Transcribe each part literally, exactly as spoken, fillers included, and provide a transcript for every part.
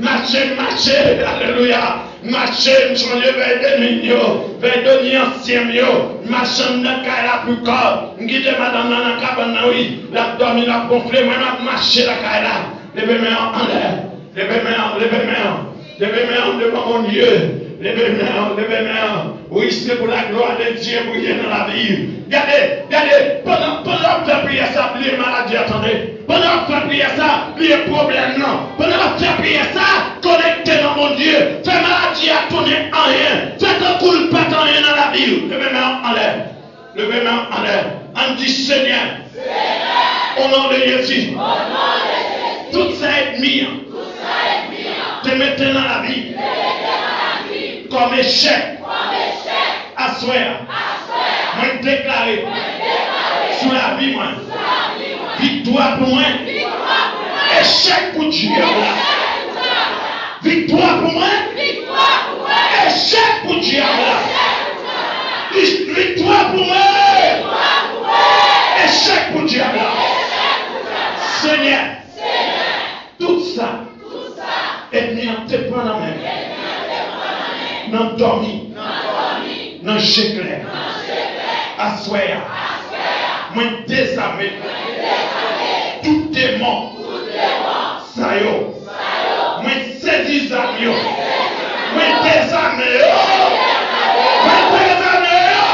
Mache, mache, alelouya. Mache, m chanje vèy de nuit m yo, vèy de nuit ansyen m yo. M mache anndan kay la pou kò. M kite madanm nan nan kabann nan, wi. L ap dòmi, l ap gonfle. Mwen, m ap mache lakay la. Leve men an anlè. Leve men an, leve men an. Leve men an devan Bondye. Leve men an, leve men an. Wi, se pou laglwa de Dye briye nan lavi. Gade, gade, pandan, pandan w ap fè priyè sa, bliye maladi a, tande. Pandan w ap fè priyè sa, bliye pwoblèm nan. Pandan w ap fè priyè sa, konekte nan Bondye. Fè maladi a tounen anyen. Fè tankou l pa t anyen nan lavi w. Leve men an anlè. Leve men an anlè. Ann di, Senyè, o non de Jezi, tout sa ènmi an te mete nan lavi m kòm echèk, aswè a, mwen deklare sou lavi mwen, viktwa pou mwen, echèk pou dyab la. Viktwa pou mwen. Viktwa pou mwen. Echèk pou dyab la. Viktwa pou mwen. Viktwa pou mwen. Echèk pou dyab la. Echèk pou dyab la. Senyè, Senyè, tout sa, tout sa, ènmi an te pran nan men m, ènmi an te pran nan men m, nan dòmi, nan dòmi, nan je klè, nan je klè, aswè a, aswè a, mwen dezame, mwen dezame, tout demon, tout demon, sa yo. Mwen sezi zam yo. Mwen dezame yo. Mwen dezame yo.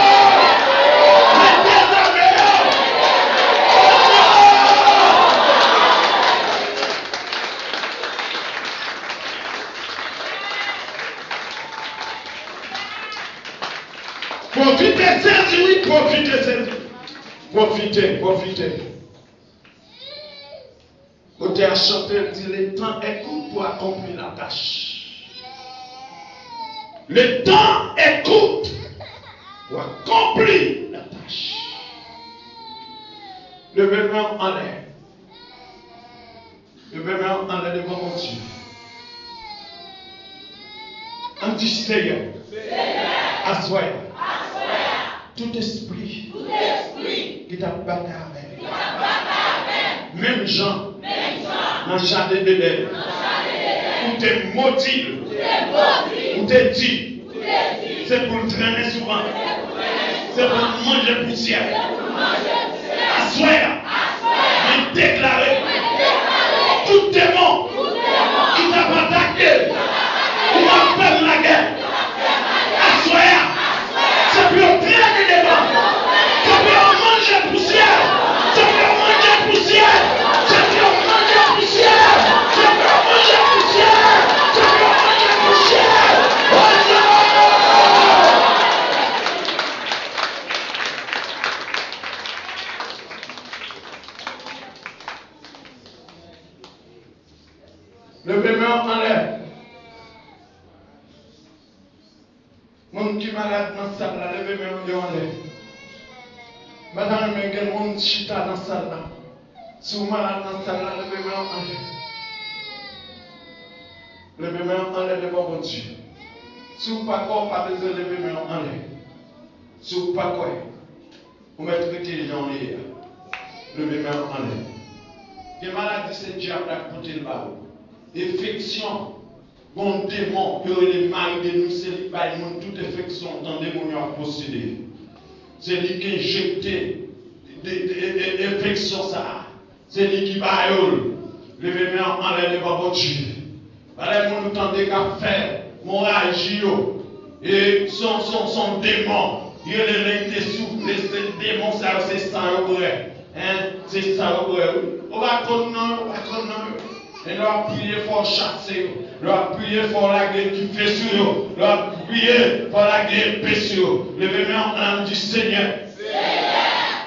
Mwen dezame yo. Pwofite sezi, wi, pwofite sezi. Pwofite, pwofite. Otè a chante, l di, le temps est court pour accomplir la tâche. Le temps est court pour accomplir la tâche. Leve men w anlè. Leve men w anlè devan Bondye. Ann di, Senyè, aswè a, tout espri ki t ap batay avè m, menm jan nan jaden Edenn, ou te modi l, ou te di, se pou l trennen sou vant, se pou l manje pousyè. Aswè a, mwen deklare, tout demon ki t ap atake m, ou ap fè m lagè. Aswè a, se pou yo trennen devan, se pou yo manje pousyè, se pou yo manje pousyè, se pou yo manje pousyè, se pou yo manje pousyè, se pou yo manje pousyè. Oh non! Leve men w anlè. Moun ki malad nan sal la, leve men w yo anlè. M pa ta renmen gen moun chita nan sal la. Si w malad nan sal la, leve men w anlè. Leve men w anlè devan Bondye. Si w pa kwè, w pa bezwen leve men w anlè. Si w pa kwè, ou mèt rete jan w ye a. Leve men w anlè. Gen maladi, se dyab la k pote l ba ou. Enfeksyon, gen yon demon yo rele mari de nwi, se li k bay moun tout enfeksyon, tande moun yo ap posede. Se li k enjekte de, de, de, enfeksyon sa a. Se li ki ba yo l. Leve men w anlè devan Bondye. Valè moun ou tande k ap fè moraji yo. E se yon, se yon, se yon demon. Yo rele l te soufle, se demon sa yo, se san yo bwè. Hein? Se san yo bwè, wi. Ou pa konn non yo, ou pa konn non yo. Men lè w ap priye, fò w chase yo. Lè w ap priye, fò w lage dife sou yo. Lè w ap priye, fò w lage epe sou yo. Leve men w anlè, di, Senyè, Senyè,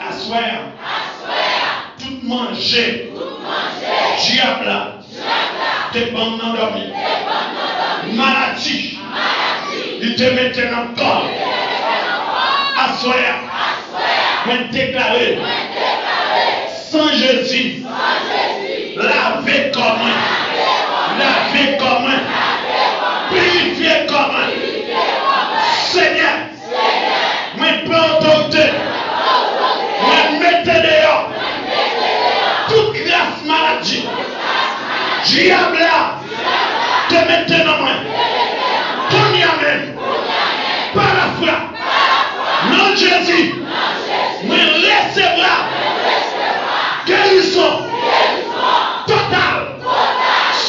aswè a, aswè a, tout manje, tout manje, dyab la, dyab la, te ban m nan dòmi, te ban m nan dòmi, maladi, maladi, li te mete nan kò m, li te mete nan kò m, aswè a, aswè a, mwen deklare, mwen deklare, san Jezi, san Jezi, lave kò mwen, lave kò mwen, lave kò mwen, pirifye kò mwen, pirifye kò mwen, Senyè. Mwen pran otorite. Mwen mete deyò tout ras maladi dyab la, dyab la, dyab la, Te mete nan mwen. Kounye a menm, pa lafwa, nan Jezi, mwen resevwa gerizon total,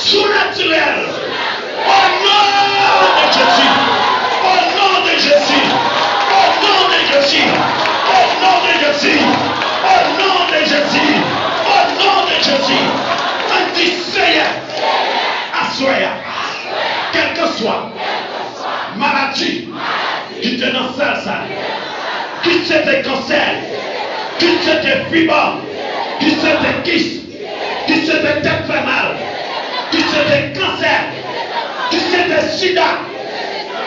sounatirèl. O non de Jezi! O non de Jezi! O non de Jezi! O non de Jezi! O non de Jezi! O non de Jezi! Ann di, Seyè, aswè a, kèlkanswa maladi ki te nan sèl sa, ki se te kansè, ki se te fibwòm, ki se te kis, ki se te tèt fè mal, ki se te kansè, ki se te sida,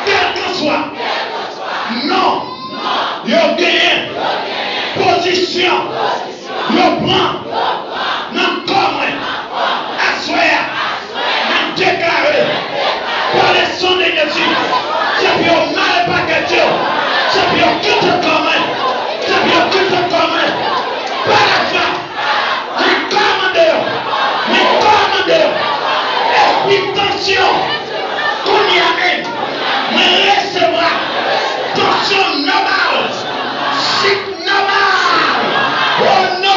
kèlkanswa non yo genyen, pozisyon yo pran nan kò mwen, aswè a, mwen deklare, pa le sang de Jésus, se pou yo mare pakèt yo, se pou yo kite kò mwen, se pou yo kite kò mwen, pa lafwa, mwen kòmande yo, mwen kòmande yo, espri tansyon, kounye a menm, mwen resevwa tansyon nòmal, sik nòmal. O non!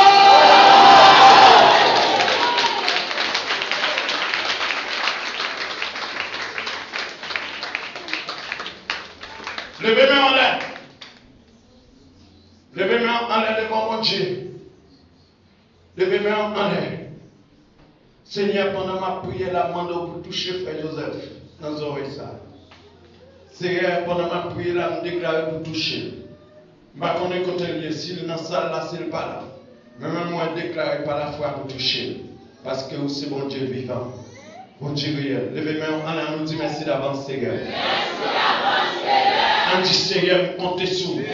Leve men w anlè. Leve men w anlè devan Bondye. Leve men w anlè. Senyè, pandan m ap priye la, m mande w pou touche frè Joseph nan zòrèy sa. Senyè, pandan m ap priye la, m deklare pou touche l. M pa konnen kote l ye, si l nan sal la, si l pa la. Men mwen, mwen deklare pa lafwa pou touche l. Paske ou se Bondye vivan. Bondye reyèl. Leve men w anlè, ann nou di mèsi davans, Senyè. Ann di, Senyè, m konte sou ou.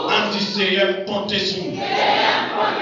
Ann di, Senyè, m konte sou ou.